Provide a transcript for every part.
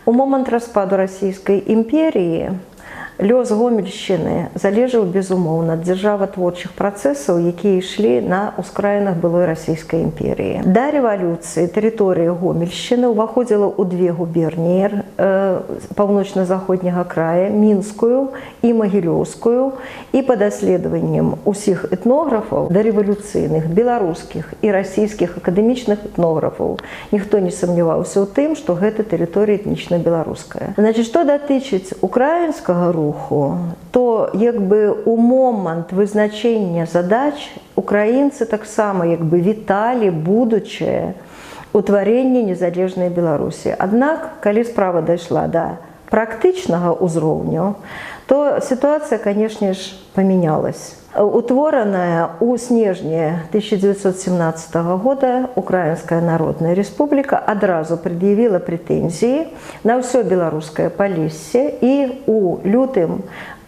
У момант распаду Расійскай імперіі лёс Гомельшчыны залежаў, безумоўна, ад дзяржаватворчых працэсаў, якія ішлі на ўскраінах былой Расійскай імперіі. Да рэвалюцыі тэрыторыя Гомельшчыны ўваходзіла ў две губерніі паўночна-заходняга края, Мінскую і Магілёўскую, і па даследаванням усіх этнографаў дарэвалюцыйных, беларускіх і расійскіх акадэмічных этнографаў, ніхто не сумняваўся ў тым, што гэта тэрыторыя этнічна беларуская. Значит, што датычыць украінскага руху, то як бы у момант вызначэння задач украінцы таксама як бы віталі будучае утварэнне незалежнай Беларусі. Аднак, калі справа дайшла да практычнага ўзроўню, то сітуацыя, канешне ж, памянялась. Утвораная ў снежні 1917 года Украінская Народная Рэспубліка адразу прад'явіла прэтэнзіі на ўсё беларускае Палессе, і у лютым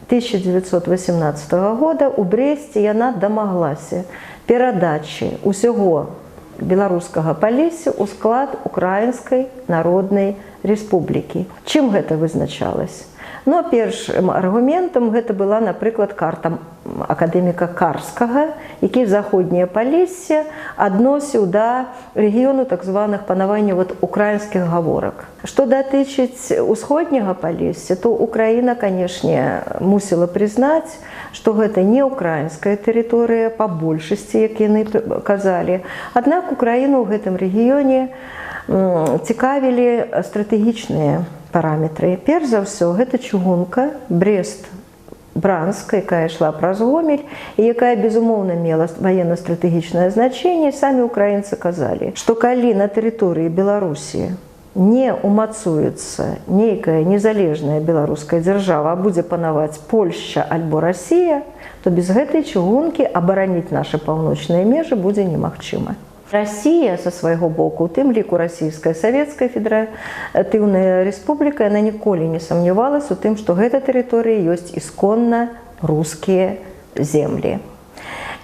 1918 года у Бресце яна дамаглася перадачы ўсяго беларускага Палесся ў склад Украінскай Народнай Рэспублікі. Чым гэта вызначалось? Ну, першым аргументам гэта была, напрыклад, карта акадэміка Карскага, які заходняе Палессе адносіў да рэгіёну так званых панавання вот украінскіх гаворак. Што датычыць усходняга Палесся, то Украіна, канешне, мусіла прызнаць, што гэта не украінская тэрыторыя па большасці, як яны казалі. Аднак Украіну ў гэтым рэгіёне цікавілі стратэгічныя параметры. Перш за ўсё, гэта чыгунка Брест Бранск, якая ішла праз Гомель і якая, безумоўна, мела ваенна-стратэгічнае значэнне. Самі украінцы казалі, што калі на тэрыторыі Беларусі не умацуецца нейкая незалежная беларуская дзяржава, а будзе панаваць Польшча альбо Расія, то без гэтай чыгункі абараніць нашы паўночныя межы будзе немагчыма. Расія са свайго боку, у тым ліку Расійская Савецкая Федэратыўная Рэспубліка, яна ніколі не сумнявалась у тым, што гэта тэрыторыі ёсць ісконна рускія землі.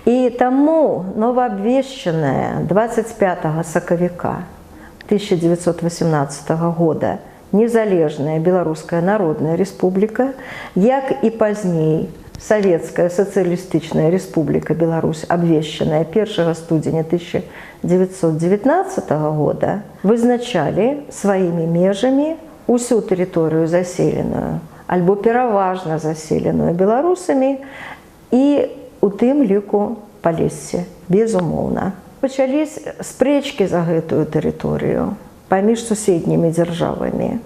І таму новаабвешчаная 25 сакавіка 1918 года незалежная Беларуская Народная Рэспубліка, як і пазней Савецкая Сацыялістычная Рэспубліка Беларусь, абвешчаная 1 студзеня 1919 года, вызначалі сваімі межамі усю тэрыторыю, заселеную альбо пераважна заселеную беларусамі, і у тым ліку Палессе, безумоўна. Пачались спрэчкі за гэтую тэрыторыю паміж суседнімі дзяржавамі.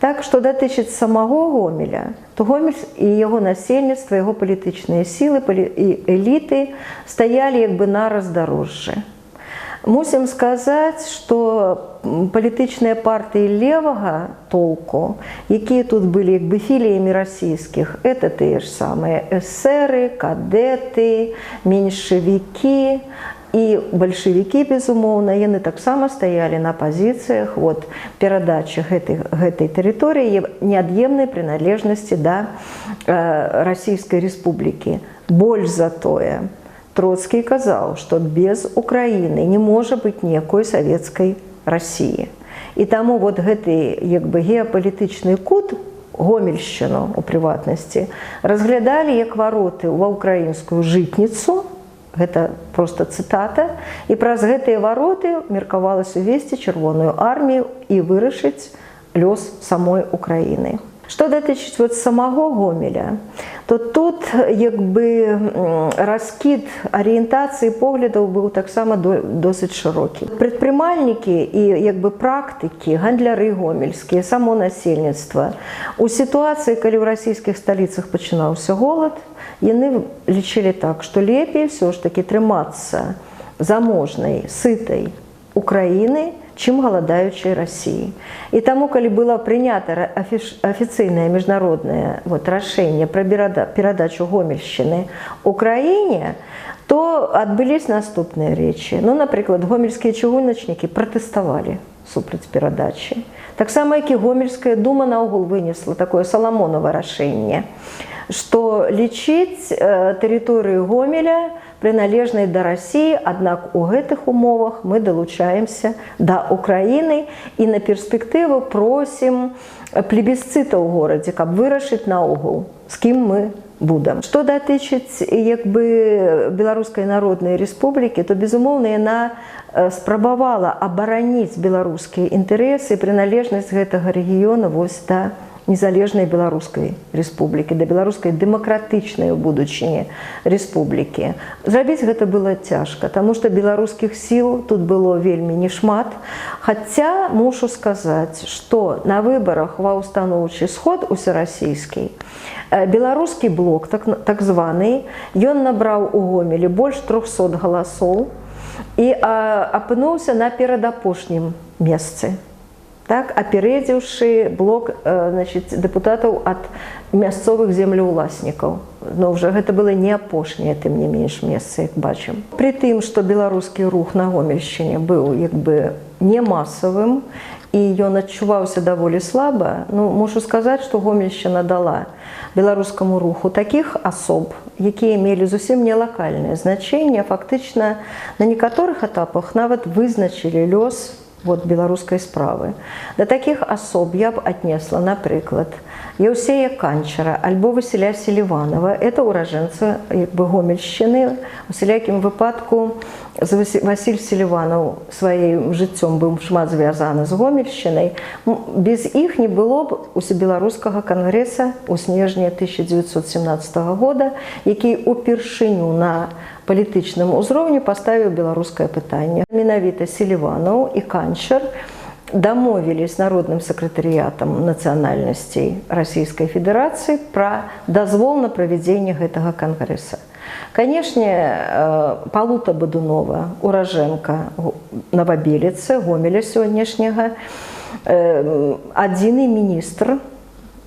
Так, што датычыць самого Гомеля, то Гомель і яго насельніцтва, яго палітычныя сілы і эліты стаялі як бы на раздарожжы. Мусім сказаць, што палітычныя партыі левага толку, якія тут былі як бы філіямі расійскіх, это тыя ж самыя эсеры, кадэты, меншавікі і бальшавікі, безумоўна, яны таксама стаялі на пазіцыях вот перадачы гэтай тэрыторыі неад'емнай прыналежнасці да Расійскай Рэспублікі. Больш за тое, Троцкі казаў, што без Украіны не можа быць ніякой савецкай Расіі. І таму вот гэты як бы геапалітычны кут, Гомельшчыну у прыватнасці разглядалі як вароты ва ўкраінскую жытніцу, гэта просто цытата, і праз гэтыя вароты меркавалася увесці Чырвоную армію і вырашыць лёс самой Украіны. Што датычыць вот самого Гомеля, то тут як бы раскід арыентацыі поглядаў быў таксама досыць шырокі. Прадпрымальнікі і як бы практыкі, гандляры гомельскія, само насельніцтва у сітуацыі, калі ў расійскіх сталіцах пачынаўся голад, яны лічылі так, што лепей ўсё ж такі трымацца заможнай, сытай Украіны, чым галадаючай Расіі. І таму, калі было прынята афіцыйнае міжнароднае вот рашэнне пра перадачу Гомельшчыны Украіне, то адбылись наступныя рэчы. Ну, напрыклад, гомельскія чыгуначнікі пратэставалі супраць перадачы. Таксама, як і Гомельская дума наогул вынесла такое саламонава рашэнне. што лічыць тэрыторыю Гомеля прыналежнай да Расіі, аднак у гэтых умовах мы далучаемся да Украіны і на перспектыву просім плебісцыта ў горадзе, каб вырашыць наогул, з кім мы будам. Што датычыць як бы Беларускай Народнай Рэспублікі, то, безумоўна, яна спрабавала абараніць беларускія інтарэсы і прыналежнасць гэтага рэгіёна вось да незалежнай Беларускай Рэспублікі, да беларускай дэмакратычнай у будучыні рэспублікі. Зрабіць гэта было цяжка, таму што беларускіх сіл тут было вельмі нешмат. Хаця мушу сказаць, што на выбарах ва ўстаноўчы сход усерасійскі беларускі блок, так званы, ён набраў у Гомелі больш 300 галасоў і апынуўся на перадапошнім месцы, так, апярэдзіўшы блок, значит, дэпутатаў ад мясцовых землеўласнікаў. Но ўжо гэта было не апошняе, тым не менш, месца, як бачым. Пры тым, што беларускі рух на Гомельшчыне быў як бы не масавым і ён адчуваўся даволі слаба, ну, мушу сказаць, што Гомельшчына дала беларускаму руху такіх асоб, якія мелі зусім не лакальнае значэнне, фактычна на некаторых этапах нават вызначылі лёс вот беларускай справы. Да такіх асоб я б аднесла, напрыклад, Еўсея Канчара альбо Васіля Селіванова. Это ўражэнцы як бы Гомельшчыны. У усялякім выпадку Васіль Селіванаў сваім жыццём быў шмат звязаны з Гомельшчынай. Без іх не было б усебеларускага кангрэса ў снежні 1917 года, які упершыню на палітычным узроўні паставіў беларускае пытанне. Менавіта Селіванаў і Канчар дамовілись з Народным сакратарыятам нацыянальнасцей Расійскай Федэрацыі пра дазвол на правядзенне гэтага кангрэса. Канешне, Палута Бадунова, уражэнка Навабеліцы, Гомеля сённяшняга, адзіны міністр,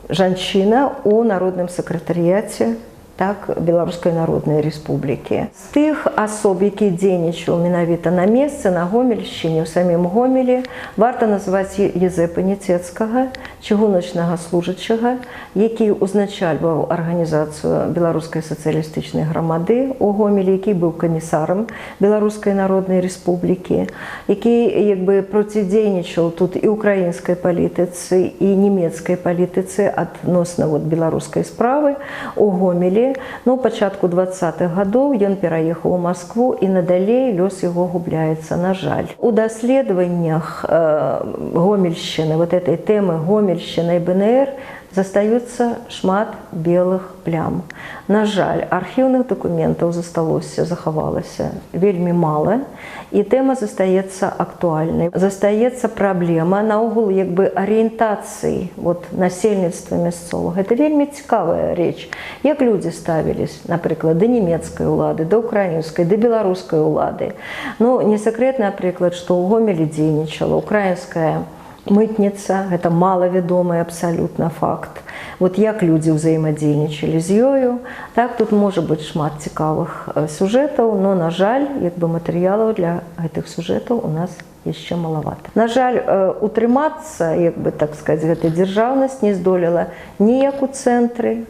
жанчына ў Народным сакратарыяце, так, Беларускай Народнай Рэспублікі. З тых асоб, які дзейнічаў менавіта на месцы, на Гомельшчыне, у самім Гомелі, варта назваць Езепа Няцецкага, чыгуначнага служачага, які ўзначальваў арганізацыю Беларускай сацыялістычнай грамады ў Гомелі, які быў камісарам Беларускай Народнай Рэспублікі, які як бы процідзейнічаў тут і украінскай палітыцы, і нямецкай палітыцы адносна вот беларускай справы у Гомелі. Ну, у пачатку 20-х гадоў ён пераехаў у Маскву, і надалей лёс яго губляецца, на жаль. У даследаваннях Гомельшчыны, вот этой тэмы Гомельшчына і БНР, застаюцца шмат белых плям. На жаль, архіўных дакументаў захавалася вельмі мала, і тэма застаецца актуальнай. Застаецца праблема наогул як бы арыентацыі вот, насельніцтва мясцовага. Это вельмі цікавая рэч. Як людзі ставілись, напрыклад, да нямецкай улады, да украінскай, да беларускай улады. Ну, не сакрэт, напрыклад, што ў Гомелі дзейнічала украінская мытніца, гэта малавядомы абсалютна факт. Вот як людзі ўзаемадзейнічалі з ёю, так, тут можа быць шмат цікавых сюжэтаў, но, на жаль, як бы матэрыялаў для гэтых сюжэтаў у нас яшчэ малавата. На жаль, утрымацца, як бы так сказать, гэта дзяржаўнасць не здолела ні як у цэнтры,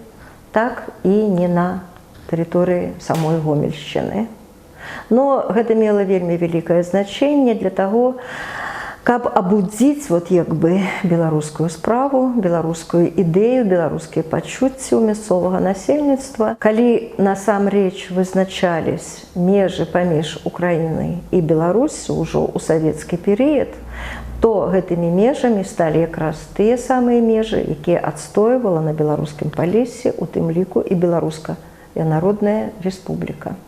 так і не на тэрыторыі самой Гомельшчыны. Но гэта мела вельмі вялікае значэнне для таго, каб абудзіць вот як бы беларускую справу, беларускую ідэю, беларускія пачуцці ў мясцовага насельніцтва. Калі насамрэч вызначались межы паміж Украінай і Беларуссю ўжо ў савецкі перыяд, то гэтымі межамі сталі якраз тыя самыя межы, якія адстойвала на беларускім Палессі, у тым ліку і Беларуская Народная Рэспубліка.